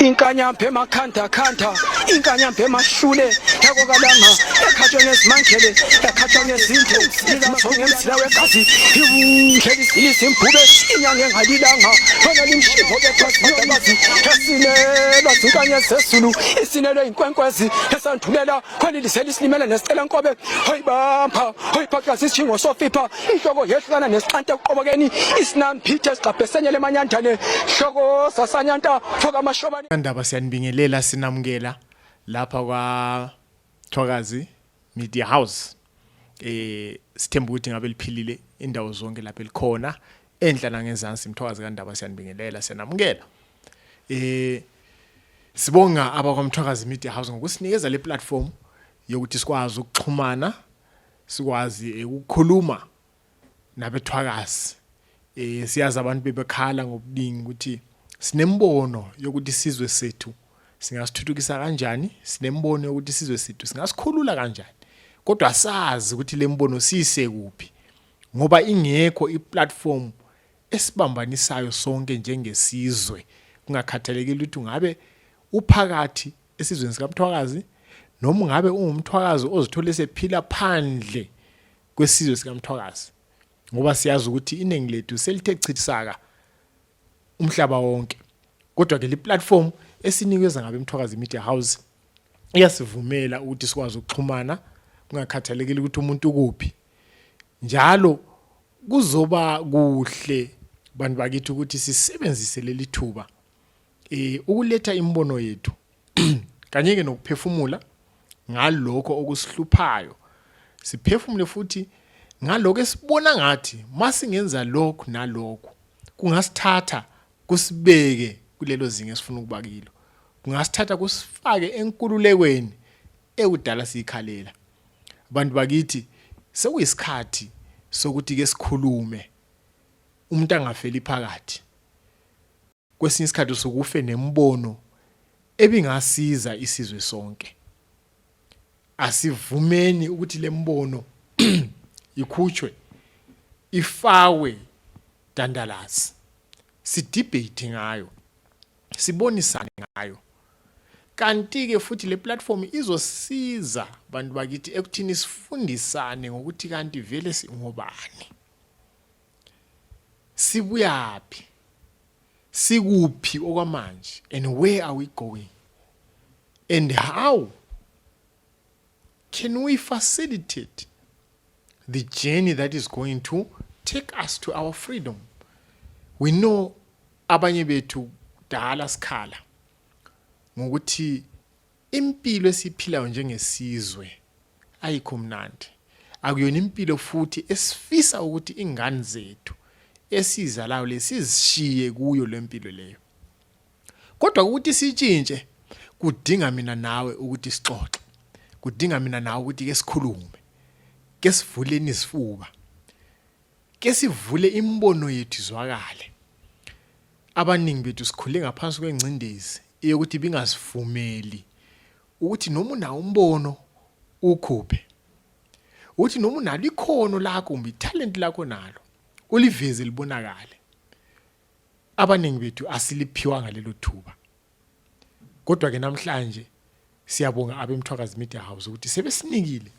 inkanyambe emakhanda inkanyambe emashule yakokalanga ekhathwe ngezimangele ekhathwe ngezinto izasonge emsila wegazi ngeli silisa impube inyanga engalilanga khona limshivo bephasiyabazi esinelwa zinkanya zesulu isinelwe inkwenkwezi esandhulela khona liselisimele nesicela nkobe hoyibamba hoyiphakazi isijingo sofipa inhloko yehlukana nesixante kuqobokeni isinamphithe sigqabhesenyele emanyandane hloko sasanyanta foka amashobani ndaba siyanibingelela sinamukela lapha kwa Thokazi Media House sithemba ukuthi ngabe liphilile indawo zonke lapha elikhona enhla nangezansi Mthokazi kaNdaba siyanibingelela siyanamukela sibonga abakwa Thokazi Media House ngokusinikeza le platform yokuthi sikwazi ukuxhumana sikwazi ukukhuluma nabethwakazi siyazi abantu bebekhala ngobuningi ukuthi sinembono yokuthi isizwe sethu singasithuthukisa kanjani sinembono yokuthi isizwe sethu singasikhulula kanjani kodwa asazi ukuthi lembono siyise kuphi ngoba ingekho iplatform esibambanisayo sonke njengesizwe kungakhathalekile ukuthi ungabe uphakathi esizweni sikaMthwakazi noma ungabe ungumthwakazi ozithola esephila phandle kwesizwe sikaMthwakazi ngoba siyazi ukuthi iningi lethu selithe chithsaka umhlaba wonke kodwa ke le platform esinikeza ngabe Mthwakazi Media House iyasivumela ukuthi sikwazi ukuxhumana kungakhathalekile ukuthi umuntu kuphi njalo kuzoba kuhle bantu bakithi ukuthi sisebenzise leli thuba ukuletha imbono yethu kanye ke nokuphefumula ngalokho okusihluphayo siphefumule futhi ngalokho esibona ngathi masingenza lokho nalokho kungasithatha kusibeke kulelo zinga esifuna ukuba kilo kungasithatha kusifake enkululekweni ekudala sikhalela abantu bakithi sekuyisikhathi sokuthi ke sikhulume umuntu angafeli phakathi kwesinye isikhathi sokufe nembono ebingasiza isizwe sonke asivumeni ukuthi lembono ikhutshwe ifawe dandalazi sidebate ngayo sibonisane ngayo kanti ke futhi le platform izosiza bantu bakithi ekuthini sifundisane ngokuthi kanti vele singobani sibuyaphi sikuphi okwamanje and where are we going and how can we facilitate the journey that is going to take us to our freedom. We know abanye bethu dala skhala ngokuthi impilo esiphilayo njengesizwe ayikho mnandi akuyona impilo futhi esifisa ukuthi ingane zethu esizalayo lesizishiye kuyo lempilo leyo kodwa ukuthi sitshintshe kudinga mina nawe ukuthi sixoxe kudinga mina nawe ukuthi ke sikhulume ke sivuleni isifuba ke sivule imbono yethu izwakale abaningi bethu sikhule ngaphansi kwengcindezi eyokuthi bingasivumeli ukuthi noma una umbono ukhuphe uthi noma unalo ikhono lakho kumbe italent lakho nalo uliveze libonakale abaningi bethu asiliphiwa ngalelo thuba kodwa ke namhlanje siyabonga abemthwakazi Media House ukuthi sebesinikile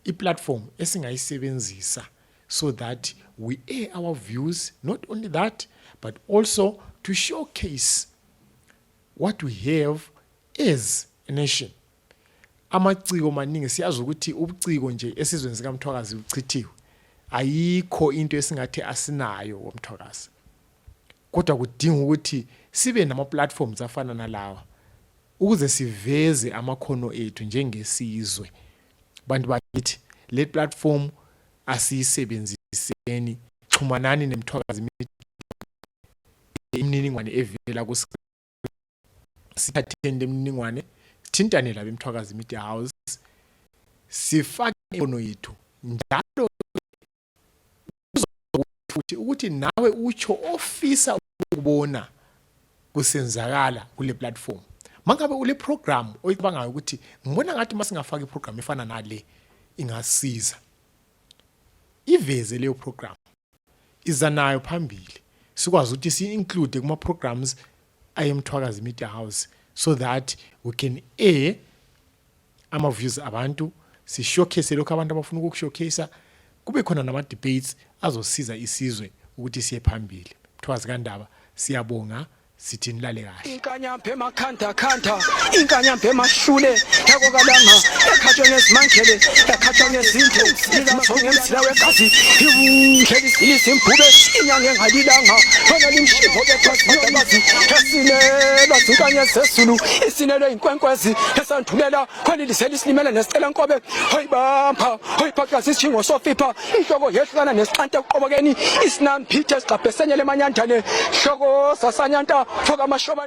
iplatform esingayisebenzisa so that we air our views, not only that but also to showcase what we have as a nation. Amaciko maningi siyazi ukuthi ubuciko nje esizweni sikaMthwakazi uchithiwe ayikho into esingathe asinayo woMthwakazi kodwa kudinga ukuthi sibe nama platforms afana nalawa ukuze siveze amakhono ethu njengesizwe bantu bakithi le platform asiyisebenziseni xumanani neMthwakazi imininingwane evela ku sithathende imininingwane thintane la beMthwakazi Media House sifake imbono yethu njalo futhi ukuthi nawe utsho ofisa ukubona kusenzakala kule platform mangabe ule program oyibanga ukuthi ngibona ngathi masingafaka iprogram efana nale ingasiza iveze leyo program iza nayo phambili sikwazi ukuthi si include kuma programs ayemthwakazi Media House so that we can air ama-views abantu, si-showcase lokhu abantu abafuna ukukushowcase, kube khona nama-debates azosiza isizwe ukuthi siye phambili. Mthwakazi kaNdaba, siyabonga, sithi nilale kahle. Inkanyampe emakhanda khanda, inkanyampe emashule, yakokalanga, ekhathwa ngezimangele, ekhathwa ngezinto, nizasonge emsila wegazi, iwunkheli silisa impube, inyanga engalilanga, wena limshivo bephasiyobazi, esinelwa zinkanye zesulu, isinelwe inkwenkwezi, esandhulela, khwanilisela isilimela nesicela nkobe, hoyibamba, hoyiphakazi isishingo sofipha, inhloko yehlukana nesixante kuqobokeni, isinamphithe sigqabhesenyele emanyandane, hloko sasanyanta, foka amashobani.